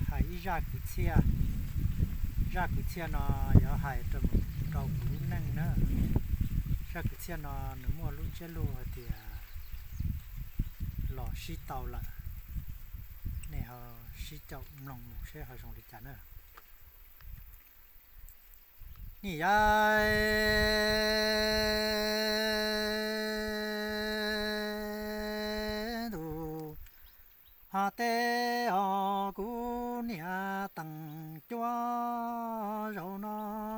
Hais ib zaj kwv txhiaj, zaj kwv txhiaj no yuav hais rau mus rau kuv lub neej na. Zaj kwv txhiaj no nws muaj lub ntsiab lus hais tias los sib tau lawm. Nej ho sib caum mloog mus seb ho zoo li cas na. Nim yav ntu ho tej os kuv niam Teem Cuab, zaum no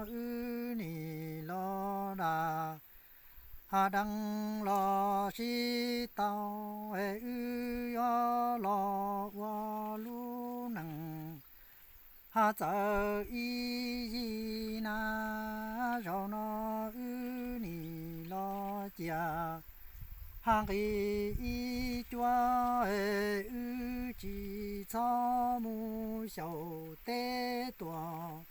wb nim los dag, ho deev los sib tau, es wb yuav los ua lub neej ho txawm ib yig na. Zaum no wb nim los cia ho nqis ib cuab, es wb tsis txhob mus xyaum teb tuaj,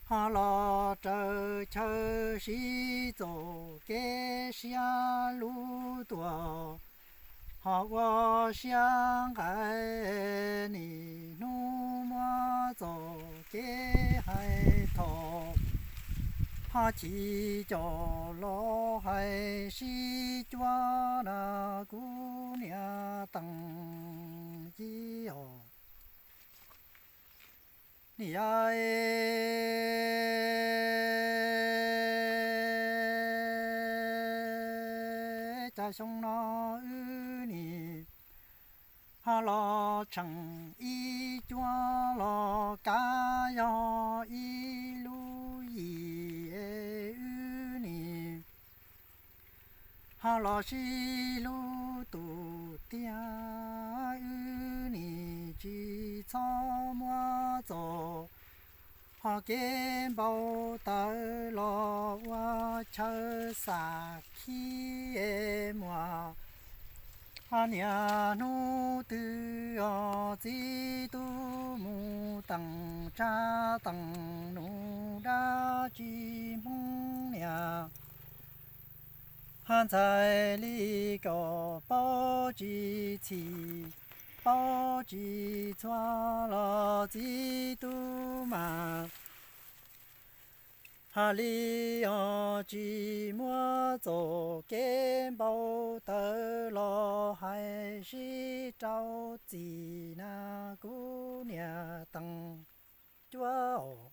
ho los raws chaw sib txuas kev siab lub tuaj, ho ua siab nqaim nim hnub muab txoj kev hais thaum, ho chim coj los hais sib cuab na kuv niam Teem Yib os. Nim yav cas xyoo no wb nim ho los tseem ib cuab los kav yog ib lub yim, wb nim ho los sib hlub tus tiag, wb nim tsis txhob muab txoj ho kev npau taws los ua chaw xam khib muag. Ho niaj hnub twg os txiv tub mus teem tsab teem nus dab tsi Hmoob niam ho ntxhais li kom paub tsis txhim, paub tsis txhua los txiv tub mas ho li os tsis muab txoj kev npau taws los hais sib rau txim na kuv niam Teem Cuab os.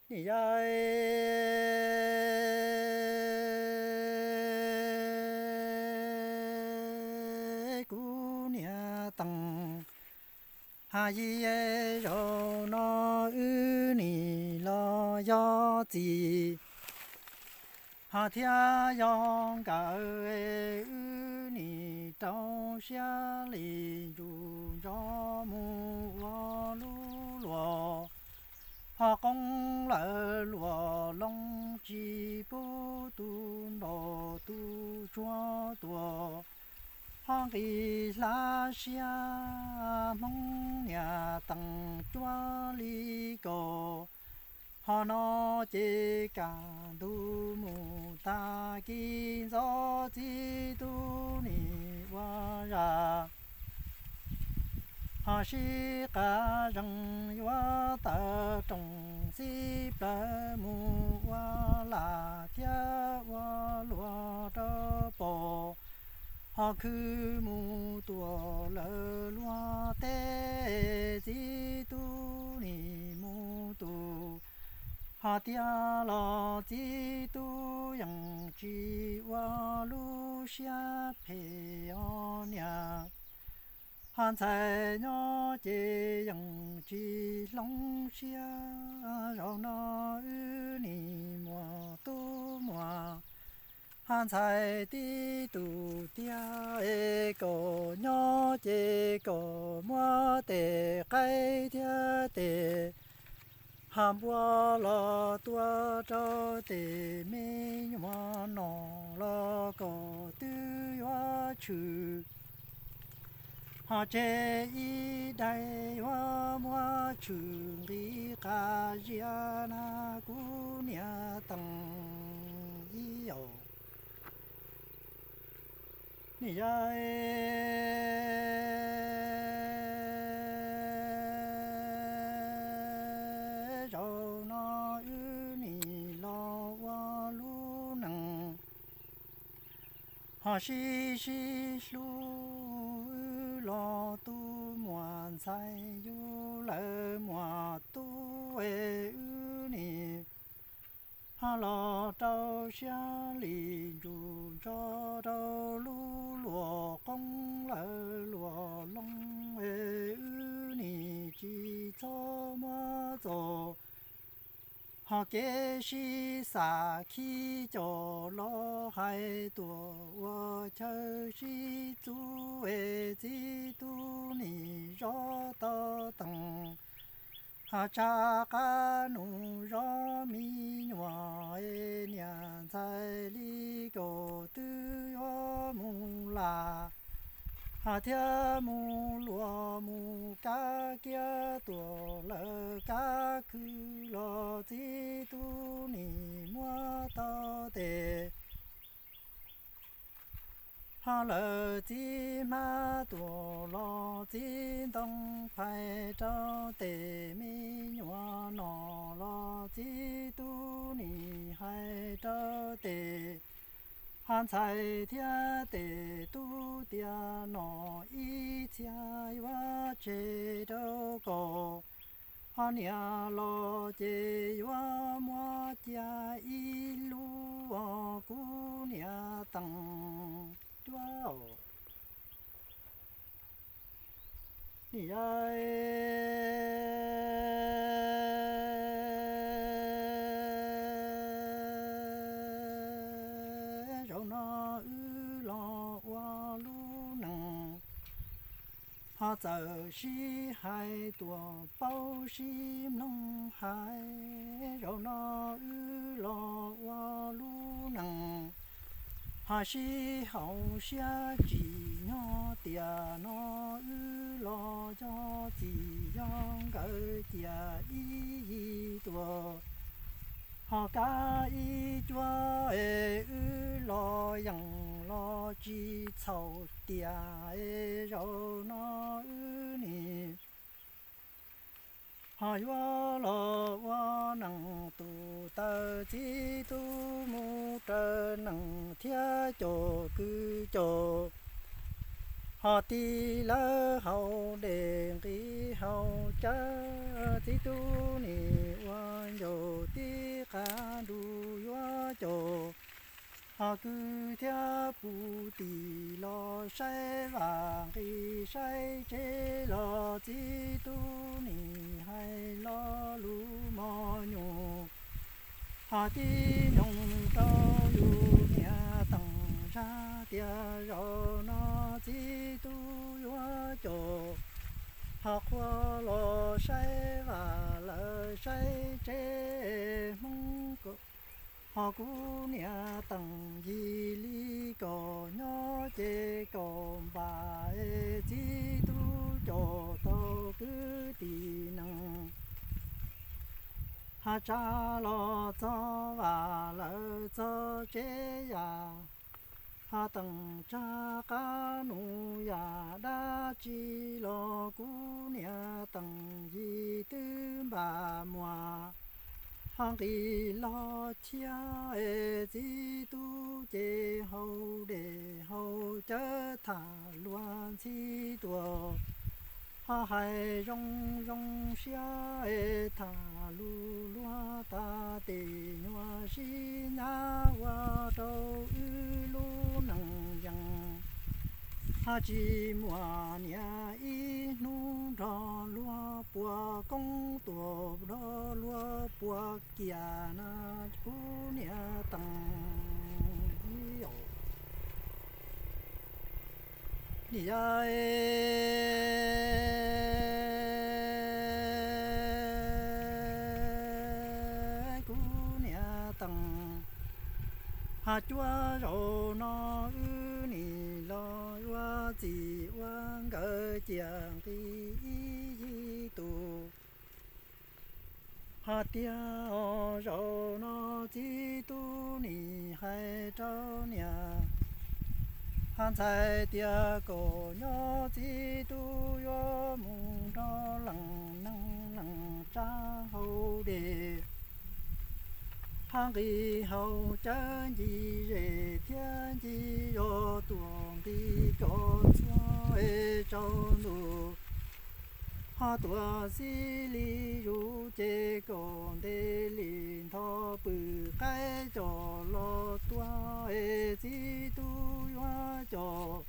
Nim yav kuv niam Teem ho Yib, zaum no wb nim los yog txiv ho thiab yog nkawm, wb nim rau siab li ntsuj ntsov mus ua lub luag ho qoob lawm luag loo tsis pub tus npau tus tsuag tuaj ho nqis hlab siab Hmoob niam Teem Cuab li kaum. Ho no ces kaj ntug mus tag kis ntxov txiv tub nim ua zaj ho sib qab zees yuav tawm rooj xib plawg mus ua lam thiab ua luag rau pom ho khwv mus tuaj lawm luag teb txiv tub nim mus tus ho tiag los txiv tub yeej tsis ua lub siab phem os niam. Ho ntxhais nyob ces yeej tsis hloov siab, zaum no wb nim muaj tub muaj ho ntxhais tib tug tiag es kom nyob ces kom muab tes qaib thiab tes ho npua los tua rau tes me nyuam no los kom twb yuav tshwm ho tseg ib daig yuav muab tshwm nqis qab ziab na kuv niam Teem Yib os. Nim yav sib sib hlub wb los tu muam ntxhais yug lawv muam tub es wb nim ho los rau siab lim ntsum nto rau lub luam qoob lawv luam loo es wb nim tsis txhob muab txaus. Ho kev sib xav khib cov los hais tuam ua chaw sib txub es txiv tub nim zov tau tees. Ho tsa qab nus zov me nyuam es niam ntxhais li kaum twb yuav mus lam, ho thiab mus luas mus kab kiab tuam lawv kab khw los txiv tub nim muab tau tes. Ho lawv txiv hmab tuam los txiv ntoo phais rau tes, me nyuam nom los txiv tub nim hais rau tes. Ho ntxhais thiab tes tub tias nom ib txhia yuav tseg rau kaum. Ho niam los ces yuav muab cia ib lub os kuv niam tees cuab. Nim yog zaum no wb los ua lub neej, ho txawm sib hais tuam paub sib mloog hais, zaum no wb los ua lub neej, ho sib haum siab tsim nyog tiam no wb los yog txim yog nkawm cia ib yig tuam. Ho kab ib cuab es wb los yeem los tsis txhaum tiam es zaum no wb nim ho yuav los ua neej tus taw txiv tub mus raws neej thiab caum kwv caum. Ho tig lawv hauv dej nqis hauv cawv txiv tub nim ua ncaus tib qab nrug yuav caum. Ho kwv thiab puj tim los saib vaj nqis saib tsev los txiv tub nim hais lo lus mos nyuj. Ho tib nyoog rau yus niam teem zaj tias zaum no txiv tub yuav caum. Ho qhua los saib vaj lawv saib tsev Hmoob. Ho kuv niam teem yig li kaum nyob ces kaum npam es txiv tub caum tau kwv tij neej. Ho tsa los txog vaj lawv txog tsev yam, ho teem tsa qab nus yam dab tsi los kuv niam teem yig twb npam muas. Ho nqis los thiab es txiv tub ces hauv dej hauv cawv tham luag ntxhi tuaj. Ho hais zoo zoo siab es tham lus luag tas tes nyuag sib nyab ua rau wb lub neej yees. Ho tsis muaj niam ib hnub nrog luag puas koob tuaj nrog luag puas kiag na kuv niam teem. Nim yog kuv niam teem, ho cuab zaum no wb nim los ua txim ua nkawm ciam nqi ib yig tus. Ho tiag zaum no txiv tub nim hais rau niam, ho ntxhais tias kom nyob txiv tub yuav mus nrog leej neeg leej tsa hauv dej. Ho nqis hauv cawv ncig zes thiab ncig zos tuaj nqis cov txhua es tsaus ntuj. Ho tuaj xib li zus ces kaum ntev li nthos pw qaib coj los tuag es txiv tub yuav coj.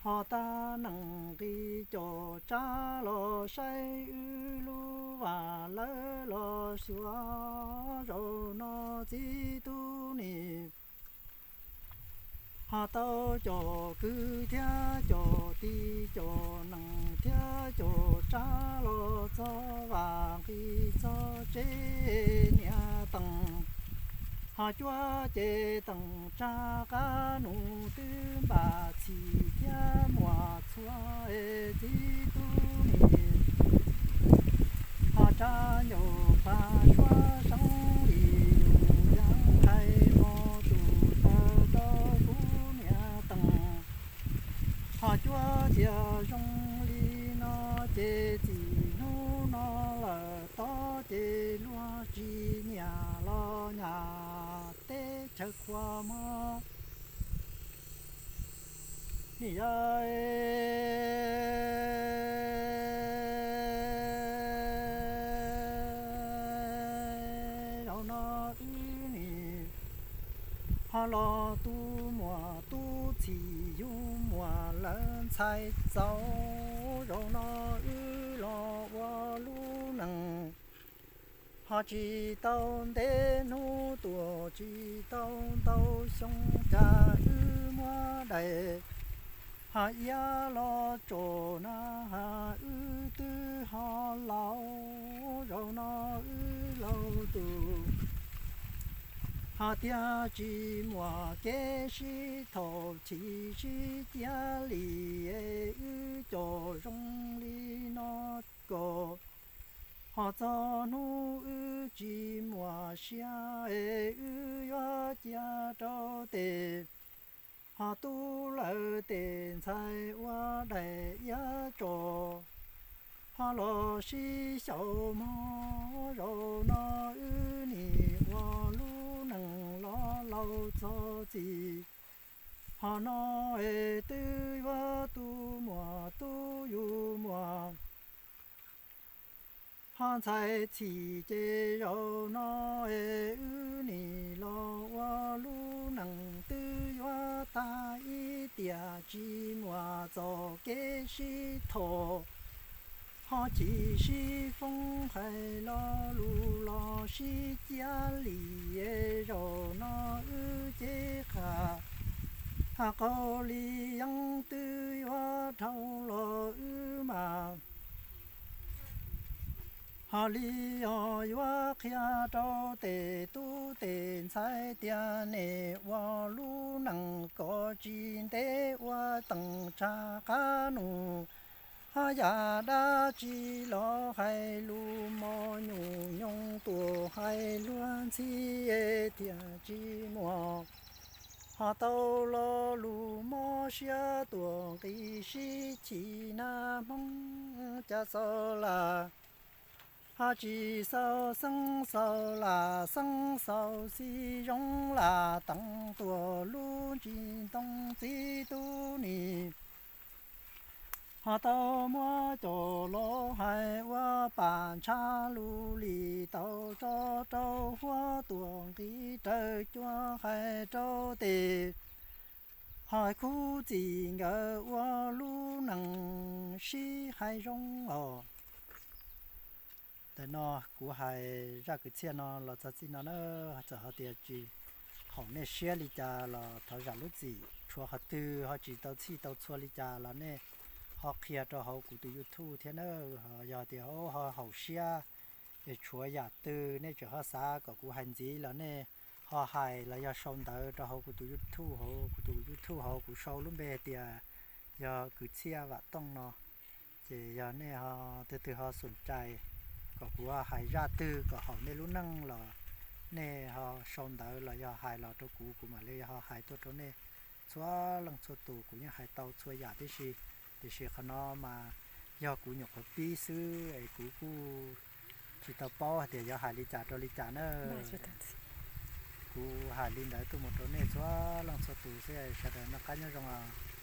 Ho tag nees nqis cov tsab los saib wb lub vas lawv los xyuas zaum no txiv tub nim. Ho tau cov kwv thiab cov tij cov nees thiab cov tsab los txog vas nqis txog tsev niam tees. Ho cuab ces teem tsag qab nus twb npam txhim thiab muaj txhua es txiv tub nim. Ho tsab ncaus pag suab seeb li yus yeej hais hmo tus taw rau kuv niam tees. Ho cuab tias zoo li no ces txij hnub no lawm tod ces luag tsis nyiam los nyiam teb chaws qhua mog. Nim yog zaum no wb nim ho los tu muam tub txhim yug muam lawv ntxhais txaus. Zaum no wb los ua lub neej ho tsis tau ntev hnub tuaj tsis tau ntau xyoo cas wb muab daim ho iab los tsom na wb twb ho laus. Zaum no wb laus tus ho tiag tsis muaj kev sib thaum chim sib cia li wb cov zoo li no kom ho txog hnub wb tsis muaj siab es wb yuav cia rau tes ho tub lawv tes ntxhais ua daim iab tsom ho los sib xyaum mog. Zaum no wb nim ua lub neej los laus txog txij ho no es twb yuav tu muam tub yug muam ho ntxhais txhim ces zaum no es wb nim los ua lub neej twb yuav tag ib tiam tsis muaj txoj kev sib thom ho chim sib foob hais lo lus los sib cia li es zaum no wb cev qham ho qaug li yeeb twb yuav dhau los wb mas ho li os yuav qhia rau tes tub tes ntxhais tias nej ua lub neej kom tsis ntev ua teem tsag qab nus ho yam dab tsi los hais lus mos nyuj nyoos tuaj hais luag ntxhi thiaj tsis muaj ho tau lo lus mob siab tuaj nqi sib chim na Hmoob cas xaus lam ho tsis xaus xeeb xaus lam xeeb xaus xib zoo lam teev tuaj lub ntsis ntoo txiv tub nim ho tau muab cov los hais ua pam ntsha lus li tau tso rau huab tuaj nqis raws cua hais rau tes ho khub txij nkawm ua lub neej sib hais zoo os. Ntawm no kuv hais zaj kwv txhiaj no los txog txij no na, txawm ho tias tsis haum nej siab li cas los thov zam lub txim, tshuav qhov twg ho tsis tau txhij tau txhua li cas los nej ho qhia rau hauv kuv tus YouTube thiab na. Yog tias ho haum siab es tshuav yam twg nej tseem ho xav kom kuv hais ntxiv los nej ho hais los yog sau ntawv rau hauv kuv tus YouTube, hauv kuv tus YouTube hauv kuv sau lub npe hais tias yog kwv txhiaj Vam Tooj no. Ces yog nej ho twg twg ho xum cai kom kuv hais zaj twg kom haum nej lub neej los nej ho sau ntawv los yog hais los rau kuv, kuv mam li ho hais tuaj rau nej txhua leej txhua tus. Kuv yeej hais tau txhua yam tib si, tiam sis qhov no mas yog kuv nyuam qhuav pib xwb es kuv kuj Tsis tau paub hais tias yuav hais li cas rau li cas na. Kuv hais li ntawd tuaj mus rau nej txhua leej txhua tus xwb, sawv daws noj qab nyob zoo os.